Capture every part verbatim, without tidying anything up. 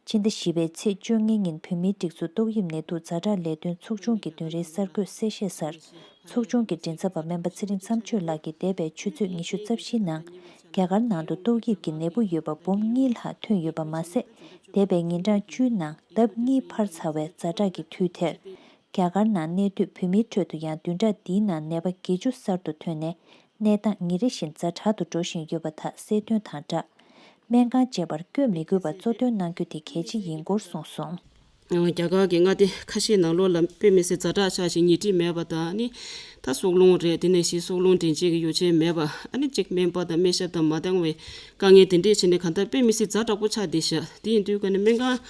ཕྱི་ཟླ་བཞི་པའི་ཚེས་བཅོ་ལྔ་ཉིན་བོད་མིའི་སྒྲིག་འཛུགས་ཏོག་དབྱིབས་ནད་དུག་ཛ་དྲག་ལས་དོན་ཚོགས་ཆུང་གི་བདུན་རེའི་གསར་འགོད་གསལ་བཤད་གསར། ཚོགས་ཆུང་གི་མགྲིན་ཚབ་པ་སྨན་པ་ཚེ་རིང་མཚམས་གཅོད་ལགས་ཀྱིས་འདས་པའི་ཆུ་ཚོད་ཉི་ཤུ་རྩ་བཞིའི་ནང་རྒྱ་གར་ནང་དུ་ཏོག་དབྱིབས་ཀྱི་ནད་འབུ་ཡོད་པ་འབུམ་གཉིས་ལྷག་ཐོན་ཡོད་པ་མ་ཟད། འདས་པའི་ཉིན་གྲངས་བཅུའི་ནང་ལྡབ་གཉིས་འཕར་ཚར་བའི་ཛ་དྲག་གི་དུས་དེར། རྒྱ་གར་ནང་གནས་སྡོད་བོད་མིའི་ཁྲོད་དུ་ཡང་བདུན་ཕྲག་འདིའི་ནང་ནད་པ་བརྒྱད་ཅུ་གསར་དུ་ཐོན་ནས། གནས་སྟངས་ཉིན་རེ་བཞིན་ཛ་དྲག་ཏུ་འགྲོ་བཞིན་ཡོད་པ་དག་གསལ་སྟོན་དང་སྦྲགས། སྨན་ཁང་བཅས་པར་བསྐྱོད་མི་དགོས་པར་གཙོ་སྟོན་གནང་རྒྱུ་དེ་གལ་ཆེ་ཡིན་སྐོར་གསུངས་སོང་། རྒྱ་གར་གྱི་མངའ་སྡེ་ཁ་ཤས་ནང་ལོགས་ལ་དཔེ་མི་སྲིད་ཛ་དྲག་ཆགས་ཤིང་ཉལ་ཁྲི་མེད་པ་དང་ནི། ད་སྲོག་རླུང་རེད། དེ་ནས་ཞིག་སྲོག་རླུང་འདྲེན་བྱེད་ཀྱི་ཡོ་བྱད་མེད་པ། ཨ་ནི་གཅིག་སྨན་པ་དང་སྨན་ཞབས་དང་མ་འདང་བའི་དཀའ་ངལ་དེ་འདྲས་བྱས་ནས་གང་ལྟར་དཔེ་མི་སྲིད་ཛ་དྲག་པོ་ཆགས་བསྡད་ཤག་དེ་ཡིན་དུས་ཀ་ནས་སྨན་ཁང་།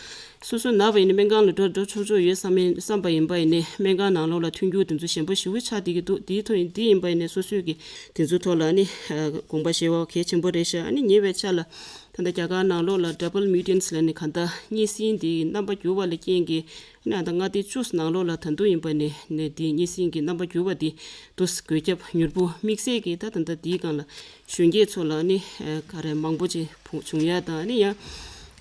སོ་སོ་ན་བ་ཡིན་ན་སྨན་ཁང་ལ་འགྲོ་འགྲོ་ཆོག་ཆོག་ཡོད་བསམ་ཡིན་བསམ་པ་ཡིན་པ་ཡིན་ནའི་སྨན་ཁང་ནང་ལོགས་ལ་ཐོན་རྒྱུ་དེ་ཚོ་ཞན་པོ་ཞེ་པོ་ཆགས་བསྡད་ཀྱི་འདུག་དེའི་ཐོག་ཡིན་དེ་ཡིན་པ་ཡིན་ནའི་སོ་སོས་ཀྱི་དེ་ཚོའི་ཐོག་ལ་ནི་དགོངས་པ་བཞེས་པ་གལ་ཆེན་པོ་རེད་ཤག་ཨ་ནི་ཉེ་བའི་ཆར་ལ་ད་ལྟ་རྒྱ་གར་ནང་ལོགས་ལ་ཌབ་བལ་མིའུ་ཊན་ཊི་ལབ་ནས་གང་ལྟར་གཉན་སྲིན་དེའི་རྣམ་པ་འགྱུར་བ་ལ་རྐྱེན་གྱིས་ཨ་ནི་ད་ལྟ་མངའ་སྡེ་བཅུ་ནང་ལོགས་ལ་ད་དུང་ཡིན་པ་ནི་ནི་དེའི་གཉན་སྲིན་གྱི་རྣམ་པ་འགྱུར་བ་དེ་དུས་འགོས་ཁྱབ་མྱུར་པོ་དམིགས་བསལ་གྱིས་ད་ད་ལྟ་དེའི་སྒང་ལ་གཞོན་སྐྱེས་ཚོ་ལ་ནི་ག་རེ་མང་པོ་ཅིག་བྱུང་ཡ་དང་ནི་ཡང་།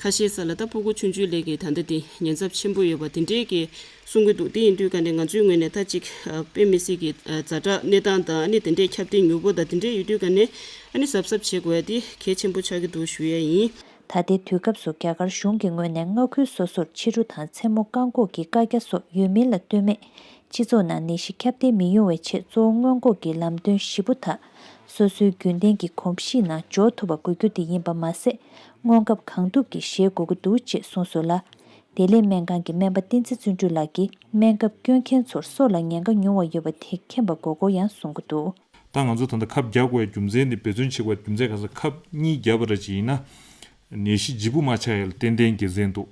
ཁ་ཤས་ས་ལ་ད་ཕྲུ་གུ་ཆུང་ཆུང་ལས་ཀྱི་ད་ལྟ་དེ་ཉེན་ཚབས་ཆེན་པོ་ཡོད་པ་དེ་འདྲའི་གི་གསུང་གི་འདུག་དེ་ཡིན་དུས་ཀ་ནས་ང་ཚོའི་ངོས་ནས་ད་ཅིག་དཔེ་མི་སྲིད་ཀྱི་ཛ་དྲག་གནས་སྟངས་དང་ཨ་ནི་དེ་འདྲའི་ཁྱབ་གདལ་མྱུར་པོ་དང་དེ་འདྲའི་ཡོད་དུས་ཀ་ནས་ཨ་ནི་གཟབ་གཟབ་བྱེད་དགོས་ཡ་དེ་གལ་ཆེན་པོ་ཆགས་ཀྱི་འདུག་ཞུ་ཡ་ཡིན། ད་ལྟའི་དུས་སྐབས་སུ་རྒྱ་གར་གཞུང་གི་ངོས་ནས་མངའ་ཁུལ་སོ་སོར་ཕྱི་རུ་དང་མཚན་མོ་བཀག་འགོག་གི་བཀག་རྒྱ་སོགས་ཡོད་མིན་ལ་ལྟོས་མེད། སྤྱི་ཚོགས་ནང་ནད་གཞི་ཁྱབ་གདལ་མི་ཡོང་བའི་ཆེད་གཙོ་བོ་སྔོན་འགོག་གི་ལམ་སྟོན་བཞི་པོ་དག་སོ་སོའི་རྒྱུན་ལྡན་གྱི་གོམས་གཤིས་ནང་འཇོག་ཐུབ་པ་དགོས་རྒྱུ་དེ་ཡིན་པ་མ་ཟད། སྔོན་ཁབ་གང་ཐུབ་ཀྱིས་བཞེས་དགོས་ཀྱི་འདུག་ཅེས་གསུངས་སོང་ལ། བདེ་ལེགས་སྨན་ཁང་གི་སྨན་པ་བསྟན་འཛིན་བརྩོན་འགྲུས་ལགས་ཀྱིས་སྨན་ཁབ་སྐྱོན་མཁན་ཚོར་སྲོག་ལ་ཉེན་ཁ་ཉུང་བ་ཡོད་པ་དེ་མཁྱེན་པ་དགོས་སྐོར་ཡང་གསུང་གི་འདུག་ད་ང་ཚོ་ད་ལྟ་ཁབ་བརྒྱབ་དགོས་པའི་རྒྱུ་མཚན་དེ་འབད་བརྩོན་བྱེད་དགོས་པའི་རྒྱུ་མཚན་ག་ས་ཁབ་གཉིས་བརྒྱབ་པ་རེད་ཅེས་ཡིན་ན། ནད་གཞི་ལྗིད་པོ་མ་ཆགས་ཡ་ལ་ཏན་ཏན་དགེ་མཚན་འདུག་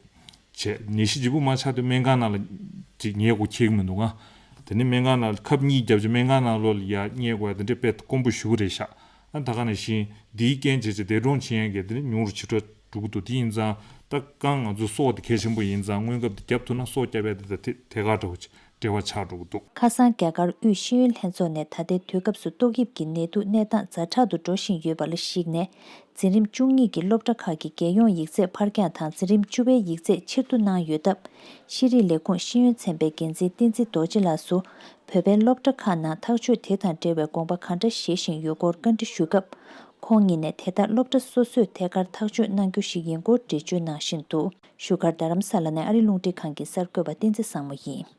བྱས་ནད་གཞི་ལྗིད་པོ་མ་ཆགས་དུས་སྨན་ཁང་ནང་ལ་ཅིག་ཉལ་དགོས་འཁེལ་གི་མི་འདུག་ང་། དེ་ནི་སྨན་ཁང་ནང་ལ་ཁབ་གཉིས་བརྒྱབ་ཅིག་སྨན་ཁང་ནང་ལོགས་ལ་ཡ་ཉལ་དགོས་ཡ་དེ་འདྲས་དཔེ་དཀོན་པོ་ཞེ་པོ་རེད་ཤག་ཨ་ད་ག་ནང་བཞིན་འདིའི་རྐྱེན་བྱས་ཅིག་འདས་གྲོངས་ཕྱིན་ཡ་གི་དེ་ནི་ཉུང་རུ་ཕྱིན་འགྲོ་འགྲོ་གི་འདུག་དེ་ཡིན་ཙང་ད་གང་ང་ཚོ་སྲོག་དེ་གལ་ཆེན་པོ་ཡིན་ཙང་སྔོན་ཁབ་དེ་བརྒྱབ་ཐུབ་ན་སྲོག་བསྐྱབ་ཡ་དེ་ད་དེ་ཐད་ཀར་འདྲ་བོ་ཅིག་འབྲེལ་བ་ཆགས་འགྲོ་གི་འདུག་ཁ་སང་རྒྱ་གར་དབུས་ཤེས་ཡོན་ལྷན་ཚོགས་ནས་ད་ལྟའི་དུས་སྐབས་སུ་ཏོག་དབྱིབས་ཀྱི་ནད་དུག་གནས་སྟངས་ཛ་དྲག་ཏུ་འགྲོ་བཞིན་ཡོད་པ་ལ་གཞིགས་ནས། འཛིན་རིམ་བཅུ་གཉིས་ཀྱི་སློབ་གྲྭ་ཁག་གི་རྒྱལ་ཡོངས་ཡིག་ཚད་ཕར་འགྱངས་དང་འཛིན་རིམ་བཅུ་པའི་ཡིག་ཚད་ཕྱིར་བསྡུ་གནང་ཡོད་སྟབས། ཤེས་རིག་ལས་ཁུངས་ཤེས་ཡོན་ཚན་པའི་འགན་འཛིན་བསྟན་འཛིན་རྡོ་རྗེ་ལགས་སུ། བོད་པའི་སློབ་གྲྭ་ཁག་ནང་ཐག་གཅོད་དེ་དང་འབྲེལ་བའི་དགོངས་པ་གང་འདྲ་བཞེས་བཞིན་ཡོད་སྐོར་བཀའ་འདྲི་ཞུས་སྐབས། ཁོང་ཉིད་ནས་དེ་དག་སློབ་གྲྭ་སོ་སོས་ཐད་ཀར་ཐག་གཅོད་གནང་རྒྱུ་ཞིག་ཡིན་སྐོར་འགྲེལ་བརྗོད་གནང་བཞིན་འདུག་བཞུགས་སྒར་རྡ་རམ་ས་ལ་ནས་ཨ་རི་རླུང་འཕྲིན་ཁང་གི་གསར་འགོད་པ་བསྟན་འཛིན་བཟང་མོ་ཡིན།